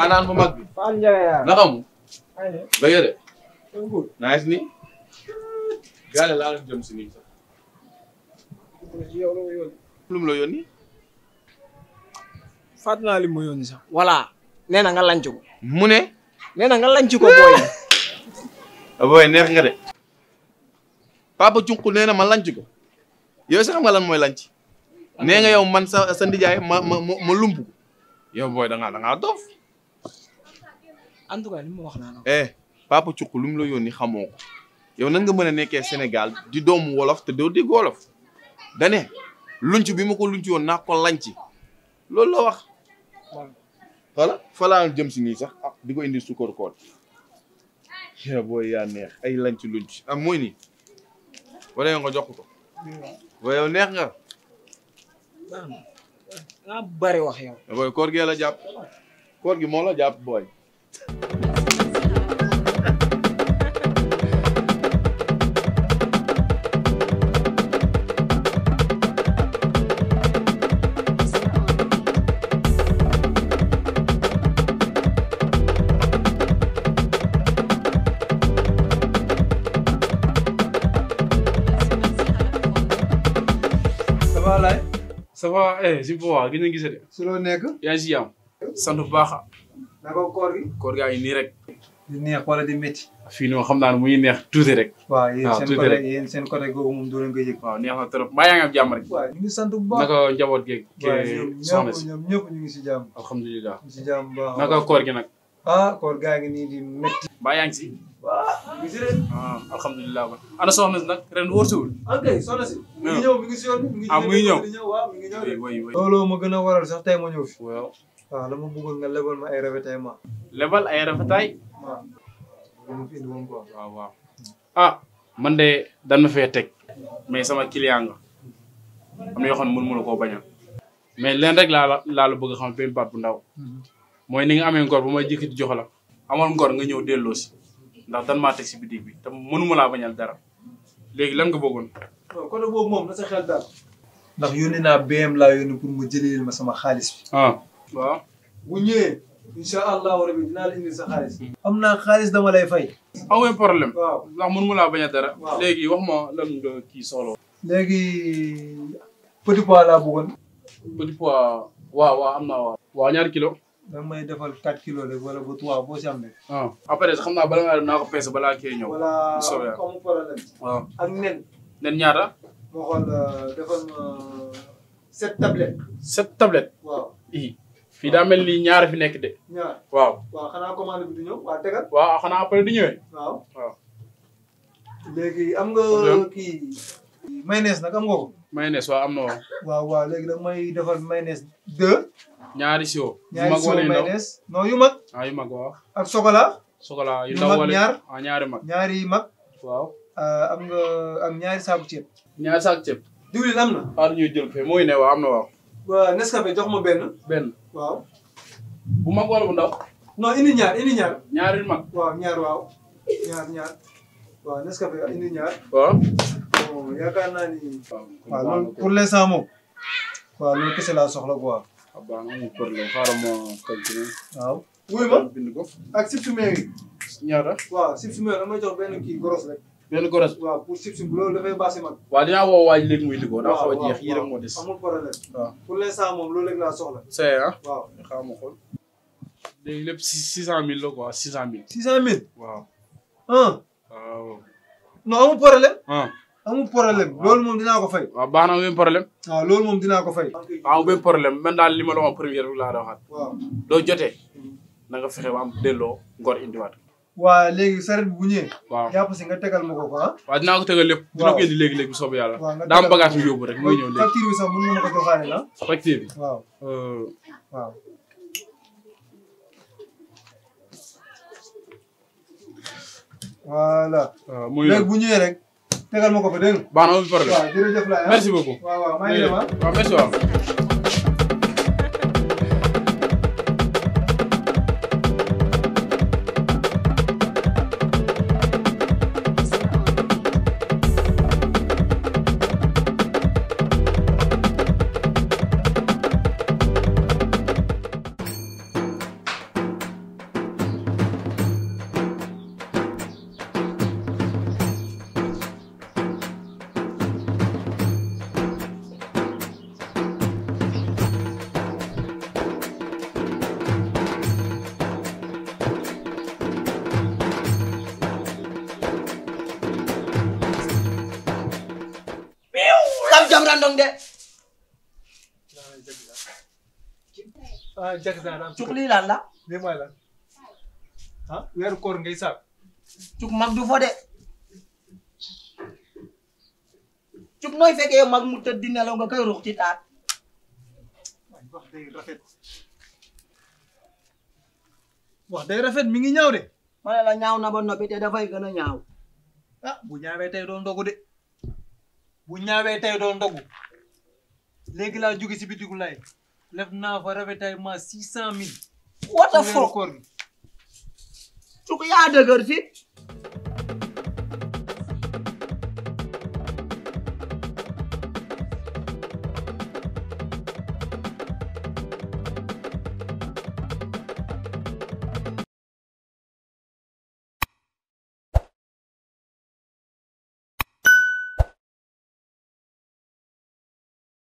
Daanaan bu mag bi. Fall Ndiaye yaa. naka mu. aywa. bëgg de. good. nice ni. gaale laa leen jëm si nii sax. yow la ma yónni. lu mu la yónni. fàttali naa li ma yónni sax. voilà. nee na nga lanc ko. mu ne. nee na nga lanc ko booy. booy neex nga de. papa Cunq nee na ma lanc ko. yow sax xam nga lan mooy lanc. nee nga yow man sa ndijaay ma lump ko. yow booy da ngaa doof. en tout cas li ma wax naa la. papa Cunq lu mu la yónni xamoo ko. yow nan nga mën a nekkee Sénégal di doomu wolof te doo dégg wolof. dane lunc bi ma ko lunc woon naa ko lanc. loolu la wax. voilà fa laa jëm si nii sax ah di ko indi sukkur kool. yaa booy yaa neex ay lanc lunc am mooy nii. wala yow nga jox ko. waaye yow neex nga. nga bari wax yow. booy koor gi la jàpp. koor gi moo la jàpp booy. ça va si boobaa gis nañu gisee de. su loo nekk. yaa ngi si yam. sant bu baax. naka koor gi. koor gaa ngi nii rek. di neex wala di métti. fii nii xam naa ne muy neex tuuti rek. waaw tuuti rek yéen seen côté googu moom doo leen koy yëg. waaw neex na trop mbaa yaa ngi am jàmm rek. waaw ñu ngi sant bu baax. naka njaboot geeg. soxna si ñoom ñëpp ñu ngi si jàmm. alhamdulilah. ñu ngi si jàmm bu baax. naka koor gi nag. koor gaa ngi nii di métti. mbaa yaa ngi si. waaw gis nga. alhamdulilah ba ana soxna si nag ren wóortuwul. ok soxna si. mi ngi ñëw mi ngi si yoon bi. muy ñëw waaw mi ngi ñëw de. oui. loolu ma gën a waral sax tey ma ñëw fi. waaw. waaw dama bëggoon nga lebal ma ay ravitaillement. lebal ay rafetaay. waaw. dama fi indi woon quoi. waaw. man de dan ma fee teg mais sama client nga am na yoo xam ne mënu koo bañal mais leen rek laa la bëgg xam benn baat bu ndaw mooy ni nga amee ngor bu may jëkkati jox la amal ngor nga ñëw delloo si ndax dan maa teg si bitig bi te mënuma laa bañal dara léegi lan nga bëggoon. non côté boobu moom na sa xel daal. ndax yónni naa BM laa yónni pour mu jëlee ma sama xaalis bi. waaw. bu ñëwee. incha allahu rabi dinaa la indil sa xaalis. am naa xaalis dama lay fay. amul problème. waaw ndax mënuma laa bañ a dara. waaw léegi wax ma lan nga kii soxla. léegi petit pois laa bëggoon. petit pois waaw am naa waaw. waaw ñaari kilo. da nga may defal 4 kilos rek wala ba 3 boo si am rek. après xam naa bala ngaa dem naa ko peese balaa kii ñëw. voilà amul problème. waaw ak nen. nen ñaata. moo xool defal ma 7 tablettes. 7 tablettes. waaw. fii daa mel ni ñaar fi nekk de. ñaar waaw. waaw xanaa commande bi du ñëw waa tegal. waaw xanaa après du ñëwee. waaw. léegi am nga kii. mayonnaise nag am nga ko. mayonnaise waaw am na waaw. waaw léegi nag may defal mayonnaise 2. ñaari siwo. ñaari siwo mayonnaise non yu mag. yu mag waaw. ak chocolat. chocolat yu ndaw wala ñaari mag. ñaari mag. waaw. am nga am ñaari saaku ceeb. ñaari saaku ceeb. diwlin am na. ñuy jël fee mooy ne waaw am na waaw. waaw Nescafé jox ma benn. waaw. bu mag wala bu ndaw. non indi ñaar. ñaari mag. waaw ñaar waaw. ñaar. waaw Nescafé indi ñaar. waaw. bon yaakaar naa ni. waaw loolu pour l'instant moom. waaw loolu kese laa soxla quoi. baax na amul problème xaaral ma continuer. waaw. wuy ma bind ko. ak chips maigre. ñaata. waaw chips maigre damay jox benn kii goros rek. benn goros. waaw pour chips bu loolu dafay baax si man. waaw dinaa woo waaj léegi muy liggéey. daa xaw a jeex yii rek moo des. amul problème. waaw pour l'instant moom loolu rek laa soxla. c'est waaw xaaral ma xool. léegi lépp 600000 la quoi 600000. 600000. waaw. waaw. non amul problème. amul problème loolu moom dinaa ko fay. waaw baax na benn problème. waaw loolu moom dinaa ko fay. waaw benn problème man daal li ma la wax première bi laa la waxaat. waaw doo jotee. na nga fexe ba am delloo ngor indiwaat. waa léegi saret bi bu ñëwee. waaw jàpp si nga tegal ma ko quoi. waaw dinaa ko tegal lépp. dina ko indi léegi bu soobee yàlla. waaw nga daa am bagage yu yóbbu rek muy ñëw léegi. facture bi sax mën nga ma ko joxaale la. facture bi. waaw. waaw. voilà. muy léegi bu ñëwee rek tegal ma ko fa dégg nga. baax na amul problème. waaw jërëjëf laay. merci beaucoup. waaw maa ngi dem waaw merci waaw. am jam randong de jak daan cuk lii lan la ni mooy lan ah weeru koor ngay saab cuk mag du fo de cuk nooy fekkee mag mu tëdd di nelaw nga koy ruux ci taat wax day rafet mi ngi ñaaw de ma ne la ñaaw na ba noppi te dafay gën a ñaaw ah bu ñaawee tey doon ndogu de bu ñaawee tey doon ndogu léegi laa jóge si bitigu lay lef naa fa ravitaillement 600 000 what the fuck koor gi cuk yaa dëgër fi